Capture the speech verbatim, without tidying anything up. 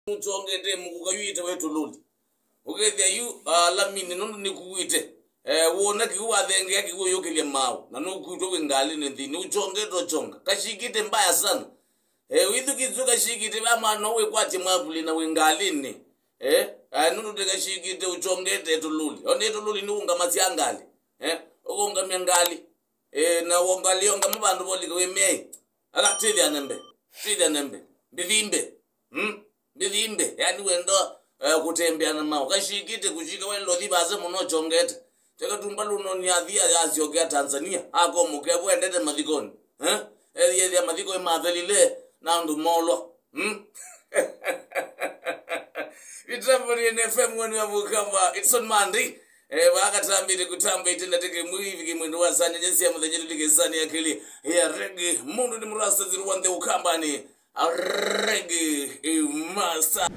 Nũkyongete mũkũka yu ĩtawa ĩtũlũli. Ũkethĩa yu, ah, lamini nũndũ nĩkuĩte. Eh, wona kĩw'ũ wathengea kĩw'ũ yũkĩlya maaũ. Na nũkuĩtwe wĩ ngalĩnĩ nthĩnĩ. Ũkyongete ũkyonga. Kashikite mbaya sana. Eh, wĩthukĩtwe kashikite va mwana ũwĩkwatye mwavuli na wĩ ngalĩnĩ. Eh, ah, nũndũ te kashikite ũkyongete ĩtũlũli. Ona ĩtũlũli nĩũngamasya ngalĩ. Eh, ũkũngamya ngalĩ. Eh, na wongalĩ ongama vandũ volika wĩ mĩai. Ala, twĩthĩane mbe. Twĩthĩane mbe. Mbĩthimbe. Hmm? Mbĩthimbe. Yani wendo, eh, kũtembea na maaũ. Kashikite kushika welo thi vasa mũno chongete. Teka tumba luno ni athia yasyokea Tanzania. Akomokea wendete mathikoni. Eh? Ethia mathiko mathelile na andũ molwa. Hmm? Itamboni N F M wenu ya Mukamba. It's on Monday. Eh, vakatambite kutamba itenda teke mwivi kimwendo wa sanya nyesi ya mũthenya tulike sani ya kili ya rege. Mundu ni murasa zero one the Ukambani. A reggae master.